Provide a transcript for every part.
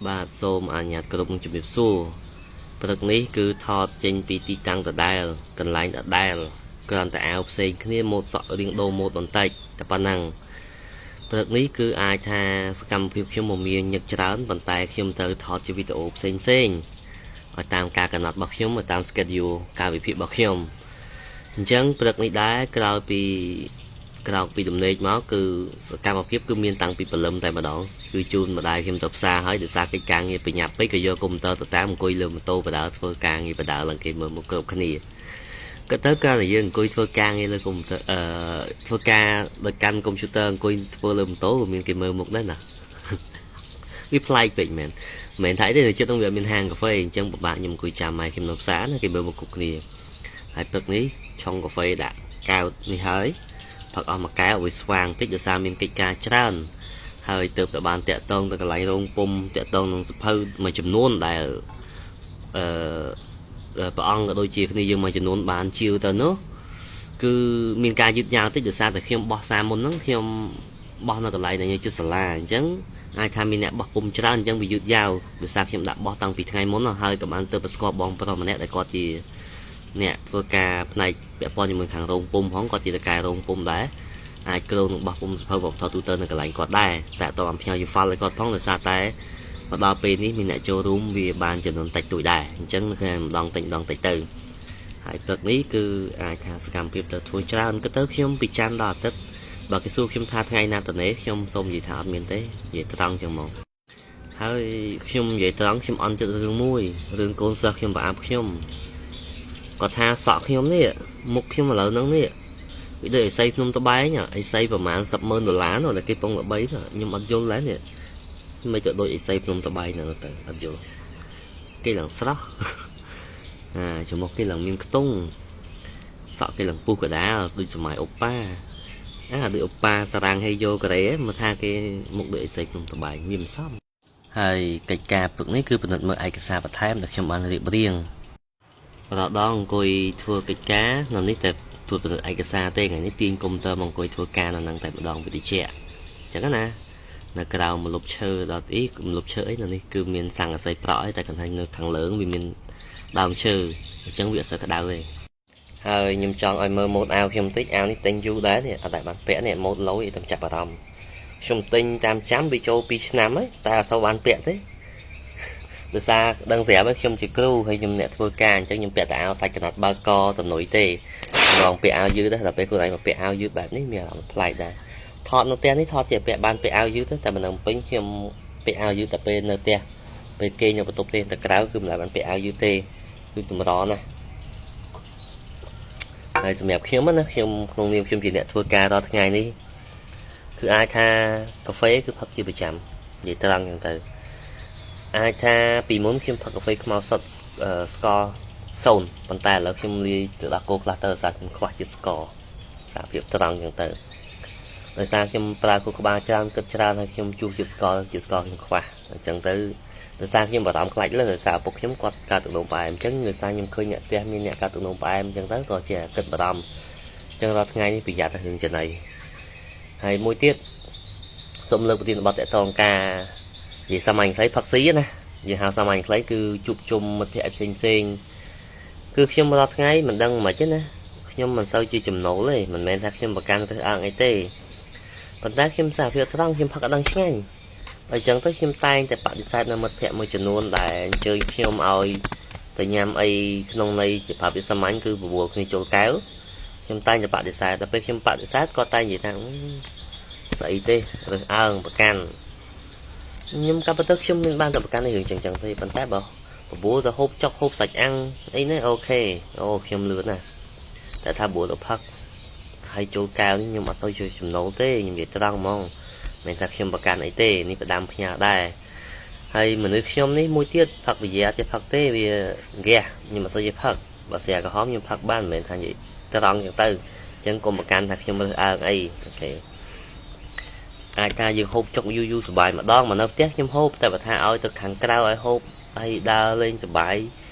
បាទសូមអនុញ្ញាតគ្រប់នឹងជំរាបសួរព្រឹកនេះគឺថតចេញពីទីតាំងដដែលកន្លែងដដែលគ្រាន់តែអាវផ្សេងគ្នាម៉ូតសក់រៀងដូរម៉ូតបន្តិចតែប៉ុណ្ណឹងព្រឹកនេះគឺអាចថាសកម្មភាពខ្ញុំមមាញឹកច្រើនប៉ុន្តែខ្ញុំត្រូវថតជាវីដេអូផ្សេងផ្សេងឲ្យតាមការកំណត់របស់ខ្ញុំឲ្យតាម schedule ការវិភាគរបស់ខ្ញុំអញ្ចឹងព្រឹកនេះដែរក្រោយពីក្រោកពីដំណេកមកគឺសកម្មភាពគឺមានតាំងពីព្រលឹមតែម្ដងគឺជូនម្ដាយខ្ញុំទៅផ្សារហើយដោយសារកិច្ចការងារបញ្ញាប់ពេកក៏យកកុំព្យូទ័រទៅតាមអង្គុយលើម៉ូតូបដើធ្វើការងារបដើឡើងគេមើលមកគ្រប់គ្នាក៏ទៅកាលតែយើងអង្គុយធ្វើការងារលើកុំព្យូទ័រអឺធ្វើការដោយកាន់កុំព្យូទ័រអង្គុយធ្វើលើម៉ូតូក៏មានគេមើលមុខដែរណា វាប្លែកពេកមែនមិនមែនថាអីទេនៅចិត្តហ្នឹងវាមានហាងកាហ្វេអញ្ចឹងពិបាកខ្ញុំអង្គុយចាំម៉ែខ្ញុំនៅផ្សារណាគេមើលមកគ្រប់គ្នាហើយព្រឹកនេះឆុងកាហ្វេដាក់កែវនេះហើយផឹកអស់មួយកែវឲ្យស្វាងតិចដោយសារមានកិច្ចការច្រើនហើយទៅតែបានតាក់តងទៅកន្លែងរោងពុំតាក់តងនឹងសភៅមួយចំនួនដែលអឺព្រះអង្គក៏ដូចជាគ្នាយើងមួយចំនួនបានជាវទៅនោះគឺមានការយឺតយ៉ាវតិចដោយសារតែខ្ញុំបោះសារមុនហ្នឹងខ្ញុំបោះនៅកន្លែងដែលយើងជិតសាលាអញ្ចឹងអាចថាមានអ្នកបោះពុំច្រើនអញ្ចឹងវាយឺតយ៉ាវដោយសារខ្ញុំដាក់បោះតាំងពីថ្ងៃមុនហើយក៏បានទៅប្រស្គាល់បងប្រុសម្នាក់ដែលគាត់ជាអ្នកធ្វើការផ្នែកពាក់ព័ន្ធជាមួយខាងរោងពុំផងគាត់ជាតកែរោងពុំដែរអាចគ្រោងនឹងបោះពុំសភៅវប្បធម៌ទូទៅនៅកន្លែងគាត់ដែរតែអត់បានផ្ញើជា file ឲ្យគាត់ផងដោយសារតែមកដល់ពេលនេះមានអ្នកចូលរួមវាបានចំនួនតិចតួចដែរអញ្ចឹងខ្ញុំម្ដងតិចម្ដងតិចទៅហើយព្រឹកនេះគឺអាចថាសកម្មភាពទៅធ្វើច្រើនក៏ទៅខ្ញុំពីច័ន្ទដល់អាទិត្យបើគេសួរខ្ញុំថាថ្ងៃណាតនេខ្ញុំសូមនិយាយថាអត់មានទេនិយាយត្រង់ចឹងមកហើយខ្ញុំនិយាយត្រង់ខ្ញុំអន់ចិត្តរឿងមួយរឿងកូនសិស្សខ្ញុំប្រអាប់ខ្ញុំគាត់ថាសក់ខ្ញុំនេះមុខខ្ញុំឥឡូវហ្នឹងនេះវាដូចអីសីភ្នំតបែងអីសីប្រហែល10ម៉ឺនដុល្លារនោះដែលគេពងល្បីខ្ញុំអត់យល់ដែរនេះមិនទៅដូចអីសីភ្នំតបែងហ្នឹងទៅអត់យល់គេឡើងស្រស់អាចំមុខគេឡើងមានខ្ទង់សក់គេឡើងពុះកដាលដូចសម័យអូប៉ាអាដូចអូប៉ាសារ៉ាំងហេយ៉ូកូរ៉េមកថាគេមុខដូចអីសីភ្នំតបែងវាមិនសមហើយកិច្ចការពឹកនេះគឺពិនិត្យមើលឯកសារបន្ថែមដែលខ្ញុំបានរៀបរៀងរដងអង្គុយធ្វើកិច្ចការនៅនេះតែត្រួតពិនិត្យឯកសារទេថ្ងៃនេះទាញកុំព្យូទ័រមកអង្គុយធ្វើការនៅនឹងតែម្ដងវិទ្យាអញ្ចឹងណានៅក្រៅមលុបឈើដល់អីមលុបឈើអីនៅនេះគឺមានសង្កសីប្រក់អីតែគាត់ថានៅខាងលើវាមានដើមឈើអញ្ចឹងវាអត់សូវក្តៅទេហើយខ្ញុំចង់ឲ្យមើលម៉ូតអាវខ្ញុំតិចអាវនេះទិញយូរដែរនេះអត់តែបានពាក់នេះម៉ូតលយតែចាប់អារម្មណ៍ខ្ញុំទិញតាមចាំវាចូល2ឆ្នាំហើយតែអត់សូវបានពាក់ទេដោយសារដឹងស្រាប់ហើយខ្ញុំជាគ្រូហើយខ្ញុំអ្នកធ្វើការអញ្ចឹងខ្ញុំពាក់តែអាវសាច់កណាត់បើកកតំណុយទេរងពាក់អាវយឺតដែរដល់ពេលខ្លួនឯងមកពាក់អាវយឺតបែបនេះមានអារម្មណ៍ប្លែកដែរថតនៅផ្ទះនេះថតជាពាក់បានពាក់អាវយឺតតែមិននៅពេញខ្ញុំពាក់អាវយឺតតែពេលនៅផ្ទះពេលគេងនៅបន្ទប់ទេតែក្រៅគឺមិនដែលបានពាក់អាវយឺតទេគឺកម្រណាស់ហើយសម្រាប់ខ្ញុំណាខ្ញុំក្នុងនាមខ្ញុំជាអ្នកធ្វើការរាល់ថ្ងៃនេះគឺអាចថាកាហ្វេគឺផឹកជាប្រចាំនិយាយត្រង់ចឹងទៅអាចថាពីមុនខ្ញុំផឹកកាហ្វេខ្មៅសុទ្ធស្ករសូន្យប៉ុន្តែឥឡូវខ្ញុំលាយទឹកដោះគោខ្លះទៅដោយសារខ្ញុំខ្វះជាតិស្ករសារភាពត្រង់ចឹងទៅដោយសារខ្ញុំប្រើគូក្បាលច្រើនគិតច្រើនហើយខ្ញុំជួសជាតិស្ករជាតិស្ករខ្ញុំខ្វះអញ្ចឹងទៅដោយសារខ្ញុំបារម្ភខ្លាចលើសដោយសារឪពុកខ្ញុំគាត់កើតទឹកនោមផ្អែមអញ្ចឹងដោយសារខ្ញុំឃើញអ្នកផ្ទះមានអ្នកកើតទឹកនោមផ្អែមអញ្ចឹងទៅក៏ជាគិតបារម្ភអញ្ចឹងរាល់ថ្ងៃនេះប្រយ័ត្នរឿងចំណីហើយមួយទៀតសូមលើកប្រធានបទតកតងការនិយាយសាមញ្ញខ្លីផឹកស៊ីណានិយាយហៅសាមញ្ញខ្លីគឺជួបជុំមិត្តភ័ក្តិផ្សេងផ្សេងគឺខ្ញុំរាល់ថ្ងៃមិនដឹងមិនទេណាខ្ញុំមិនសូវជាចំណូលទេមិនមែនថាខ្ញុំប្រកាន់រើសអើងអីទេប៉ុន្តែខ្ញុំសារភាពត្រង់ខ្ញុំផឹកអត់ដឹងឆ្ងាញ់អញ្ចឹងទៅខ្ញុំតែងតែបដិសេធនៅមិត្តភ័ក្តិមួយចំនួនដែលអញ្ជើញខ្ញុំឲ្យទៅញ៉ាំអីក្នុងន័យជាប្រាប់វាសាមញ្ញគឺបបួលគ្នាចូលកែវខ្ញុំតែងតែបដិសេធដល់ពេលខ្ញុំបដិសេធគាត់តែងនិយាយថាស្អីទេរើសអើងប្រកាន់ខ្ញុំកាប់ទៅខ្ញុំមានបានតែប្រកាន់រឿងចឹងចឹងទេប៉ុន្តែបើបបួលទៅហូបចុកហូបសាច់អាំងអីនេះOK អូខ្ញុំលឿនណាស់តែថាបួលទៅផឹកហើយចូលកែវនេះខ្ញុំអត់សូវជួយចំណូលទេខ្ញុំនិយាយត្រង់ហ្មងមិនថាខ្ញុំប្រកាន់អីទេនេះផ្ដាំផ្ញើដែរហើយមនុស្សខ្ញុំនេះមួយទៀតផឹកវិយាចេះផឹកទេវាហ្គាសខ្ញុំអត់សូវចេះផឹកបើស្រាក្រហមខ្ញុំផឹកបានមិនមែនថានិយាយត្រង់ចឹងទៅអញ្ចឹងកុំប្រកាន់ថាខ្ញុំរើសអើងអីOK អាចថាយើងហូបចុកយូរយូរសប្បាយម្ដងមកនៅផ្ទះខ្ញុំហូបតែបើថាឲ្យទៅខាងក្រៅឲ្យហូបហើយដើរលេងសប្បាយ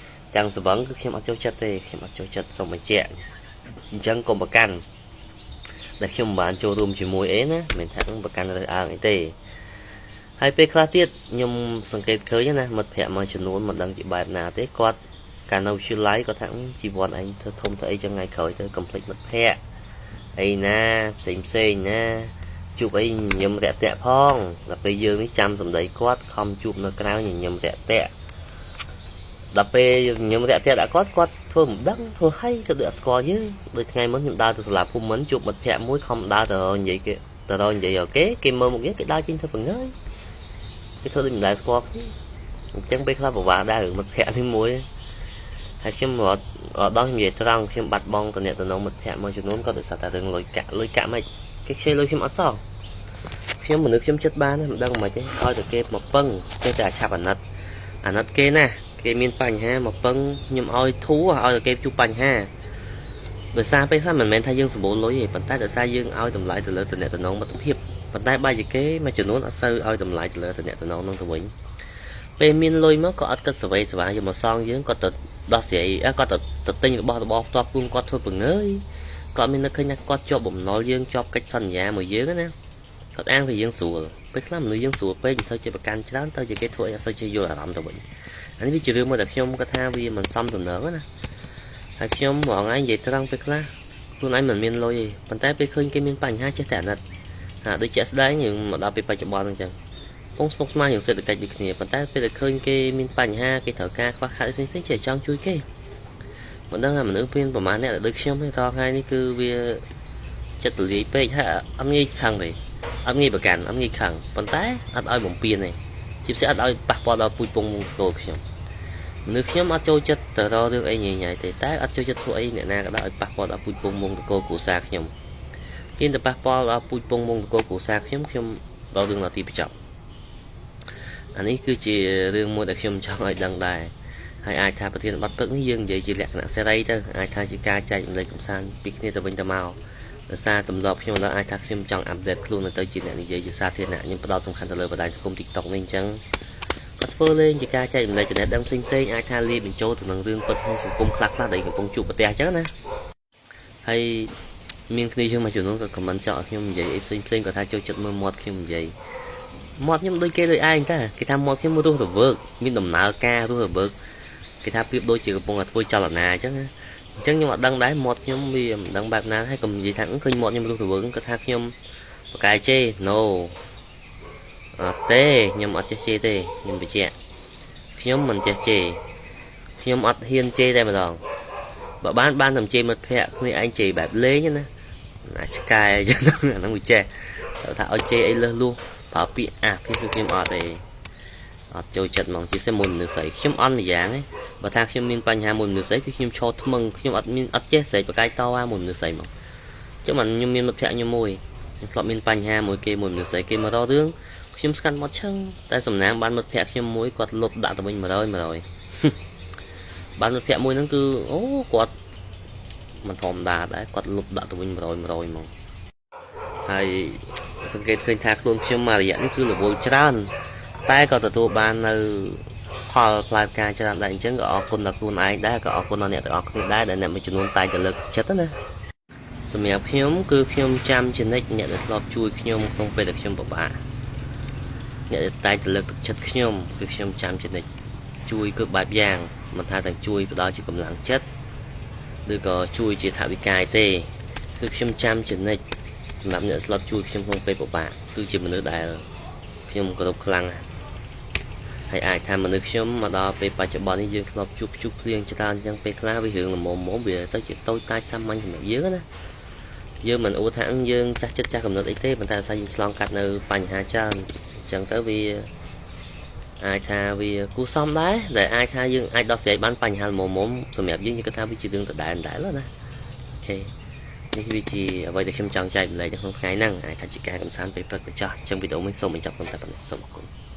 ទាំងសវឹងគឺខ្ញុំអត់ចូលចិត្តទេខ្ញុំអត់ចូលចិត្តសូមបញ្ជាក់អញ្ចឹងកុំប្រកាន់ដែលខ្ញុំមិនបានចូលរួមជាមួយអីណាមិនថាប្រកាន់រើសអើងអីទេ ហើយពេលខ្លះទៀតខ្ញុំសង្កេតឃើញណាមិត្តភ័ក្តិមួយចំនួនមិនដឹងជាបែបណាទេគាត់កាលនៅវិទ្យាល័យគាត់ថាជីវិតឯងធ្វើធំធ្វើអីចឹងថ្ងៃក្រោយទៅកុំភ្លេចមិត្តភ័ក្តិអីណាផ្សេងផ្សេងណាជួបអីញឹមរាក់ទាក់ផងដល់ពេលយើងនេះចាំសម្ដីគាត់ខំជួបនៅក្រៅញញឹមរាក់ទាក់ដល់ពេលញឹមរាក់ទាក់ដាក់គាត់គាត់ធ្វើមិនដឹងធ្វើឲ្យទៅដូចអត់ស្គាល់យើងដូចថ្ងៃមុនខ្ញុំដើរទៅសាលាភូមិន្ទជួបមិត្តភ័ក្តិមួយខំដើរទៅនិយាយគេទៅរកនិយាយឲ្យគេគេមើលមុខយើងគេដើរចេញធ្វើបង្ងើយគេធ្វើដូចមិនដែលស្គាល់គ្នាអញ្ចឹងពេលខ្លះពិបាកដែររឿងមិត្តភ័ក្តិនេះមួយហើយខ្ញុំរត់រត់ដល់ខ្ញុំនិយាយត្រង់ខ្ញុំបាត់បង់តំណែងមិត្តភ័ក្តិមួយចំនួនក៏ដោយសារតែរឿងលុយកាក់លុយកាក់មិនគេខ្ចីលុយខ្ញុំអត់សោះខ្ញុំមនុស្សខ្ញុំចិត្តបានមិនដឹងមិនទេឲ្យតែគេមកពឹងចេះតែអាឆាប់អាណិតអាណិតគេណាគេមានបញ្ហាមកពឹងខ្ញុំឲ្យធូរឲ្យតែគេជួបបញ្ហាដោយសារពេលខ្លះមិនមែនថាយើងសម្បូរលុយទេប៉ុន្តែដោយសារយើងឲ្យតម្លៃទៅលើតំណែងមិត្តភាពប៉ុន្តែបែរជាគេមួយចំនួនអត់សូវឲ្យតម្លៃទៅលើតំណែងនោះទៅវិញពេលមានលុយមកក៏អត់គិតសវេសវាយកមកសងយើងក៏ទៅដោះស្រាយគាត់ទៅទិញរបស់របរផ្ទាល់ខ្លួនគាត់ធ្វើបង្ើយគាត់មាននឹកឃើញថាគាត់ជាប់បំណុលយើងជាប់កិច្ចសន្យាមួយយើងណាគាត់អាងថាយើងស្រួលពេលខ្លះមនុស្សយើងស្រួលពេកមិនសូវជាប្រកាន់ច្រើនទៅជាគេធ្វើអីអត់សូវជាយល់អារម្មណ៍ទៅវិញអានេះវាជារឿងមួយដែលខ្ញុំគាត់ថាវាមិនសមទំនងណាហើយខ្ញុំរាល់ថ្ងៃនិយាយត្រង់ពេលខ្លះខ្លួនឯងមិនមានលុយទេប៉ុន្តែពេលឃើញគេមានបញ្ហាចេះតែអាណិតហាដូចជាក់ស្ដែងយើងមកដល់ពេលបច្ចុប្បន្នហ្នឹងចឹងពងស្មុគស្មាញរឿងសេដ្ឋកិច្ចដូចគ្នាប៉ុន្តែពេលដែលឃើញគេមានបញ្ហាគេត្រូវការខ្វះខាតផ្សេងៗចេះចង់ជួយគេមិនដឹងថាមនុស្សមានប្រហែលអ្នកដែលដូចខ្ញុំទេរាល់ថ្ងៃនេះគឺវាចិត្តទលាយពេកហើយអត់ងាយខឹងទេអត់ងាយប្រកាន់អត់ងាយខឹងប៉ុន្តែអត់ឲ្យបំពេញទេជាពិសេសអត់ឲ្យប៉ះពាល់ដល់ពូជពងមង្គលខ្ញុំមនុស្សខ្ញុំអត់ចូលចិត្តទៅរករឿងអីញ៉ៃញ៉ៃទេតែអត់ចូលចិត្តធ្វើអីអ្នកណាក៏ដោយឲ្យប៉ះពាល់ដល់ពូជពងមង្គលគ្រួសារខ្ញុំហ៊ានទៅប៉ះពាល់ដល់ពូជពងមង្គលគ្រួសារខ្ញុំខ្ញុំដល់រឿងដល់ទីបញ្ចប់អានេះគឺជារឿងមួយដែលខ្ញុំចង់ឲ្យដឹងដែរហើយអាចថាប្រធានបទព្រឹកនេះយើងនិយាយជាលក្ខណៈសេរីទៅអាចថាជាការចែករំលែកកម្សាន្តពីគ្នាទៅវិញទៅមកដោយសារទម្លាប់ខ្ញុំដល់អាចថាខ្ញុំចង់update ខ្លួនទៅជាអ្នកនិយាយជាសាធារណៈខ្ញុំផ្ដោតសំខាន់ទៅលើបណ្ដាញសង្គម TikTok នេះអញ្ចឹងក៏ធ្វើលេងជាការចែករំលែកចំណេះដឹងផ្សេងៗអាចថាលាយបញ្ចូលទៅនឹងរឿងពិតក្នុងសង្គមខ្លះៗដែលកំពុងជួបប្រទះអញ្ចឹងណាហើយមានគ្នាយើងមួយចំនួនក៏ comment ចោទឲ្យខ្ញុំនិយាយអីផ្សេងផ្សេងគាត់ថាចូលចិត្តមើលមាត់ខ្ញុំនិយាយមាត់ខ្ញុំដូចគេដូចឯងតាគេថាមាត់ខ្ញុំរស់រវើកមានដំណើរការរស់រវើកគេថាប្រៀបដូចជាកំពុងតែធ្វើចលនាអញ្ចឹងណាអញ្ចឹងខ្ញុំអត់ដឹងដែរមាត់ខ្ញុំវាមិនដឹងបែបណាហើយកុំនិយាយថាឃើញមាត់ខ្ញុំរស់រវើកគាត់ថាខ្ញុំបកកែជេ no អត់ទេខ្ញុំអត់ចេះជេរទេខ្ញុំបញ្ជាក់ខ្ញុំមិនចេះជេរខ្ញុំអត់ហ៊ានជេរតែម្ដងបើបានបានតែជេរមិត្តភ័ក្តិគ្នាឯងជេរបែបលេងណាអាឆ្កែអញ្ចឹងអាហ្នឹងវាចេះតែថាឲ្យជេរអីលើសលួសប្រើពាក្យអាភាពគឺខ្ញុំអត់ទេអត់ចូលចិត្តហ្មងជាពិសេសមួយមនុស្សស្រីខ្ញុំអន់ម្យ៉ាងឯងបើថាខ្ញុំមានបញ្ហាមួយមនុស្សស្រីគឺខ្ញុំឈរថ្មឹងខ្ញុំអត់មានអត់ចេះស្រែកបកាយតវ៉ាមួយមនុស្សស្រីហ្មងចឹងបានខ្ញុំមានមិត្តភ័ក្តិខ្ញុំមួយខ្ញុំធ្លាប់មានបញ្ហាមួយគេមួយមនុស្សស្រីគេមករករឿងខ្ញុំស្កាត់មកឈឹងតែសំណាងបានមិត្តភ័ក្តិខ្ញុំមួយគាត់លុបដាក់ទៅវិញ100 100បានមិត្តភ័ក្តិមួយហ្នឹងគឺអូគាត់មិនធម្មតាដែរគាត់លុបដាក់ទៅវិញ100 100ហ្មងហើយសង្កេតឃើញថាខ្លួនខ្ញុំមួយរយៈនេះគឺរវល់ច្រើនតែក៏ទទួលបាននៅផលផ្លែផ្កាច្រើនដែរអញ្ចឹងក៏អរគុណដល់ខ្លួនឯងដែរក៏អរគុណដល់អ្នកទាំងអស់គ្នាដែរដែលអ្នកមួយចំនួនតែងតែលើកចិត្តណាសម្រាប់ខ្ញុំគឺខ្ញុំចាំជានិច្ចអ្នកដែលធ្លាប់ជួយខ្ញុំក្នុងពេលដែលខ្ញុំពិបាកអ្នកដែលតែងតែលើកទឹកចិត្តខ្ញុំគឺខ្ញុំចាំជានិច្ចជួយគឺបែបយ៉ាងមិនថាតែជួយផ្ដល់ជាកម្លាំងចិត្តឬក៏ជួយជាថវិកាទេគឺខ្ញុំចាំជានិច្ចសម្រាប់អ្នកធ្លាប់ជួយខ្ញុំក្នុងពេលពិបាកគឺជាមនុស្សដែលខ្ញុំគោរពខ្លាំងណាស់ហើយអាចថាមនុស្សខ្ញុំមកដល់ពេលបច្ចុប្បន្ននេះយើងធ្លាប់ជួបជួបភ្លៀងច្រើនអញ្ចឹងពេលខ្លះវារឿងល្មមៗវាទៅជាតូចតាចសាមញ្ញសម្រាប់យើងណាយើងមិនអួតថាយើងចាស់ចិត្តចាស់កំណត់អីទេប៉ុន្តែអាស្រ័យយើងឆ្លងកាត់នៅបញ្ហាច្រើនអញ្ចឹងទៅវាអាចថាវាគួរសមដែរដែលអាចថាយើងអាចដោះស្រាយបានបញ្ហាល្មមៗសម្រាប់យើងយើងគិតថាវាជារឿងដដែលដដែលណាOK នេះវាជាអ្វីដែលខ្ញុំចង់ចែករំលែកនៅក្នុងថ្ងៃហ្នឹងអាចថាជាការកម្សាន្តពេលព្រឹកទៅចោះអញ្ចឹងវីដេអូនេះសូមបញ្ចប់ត្រឹមតែប៉ុណ្ណេះសូមអរគុណ។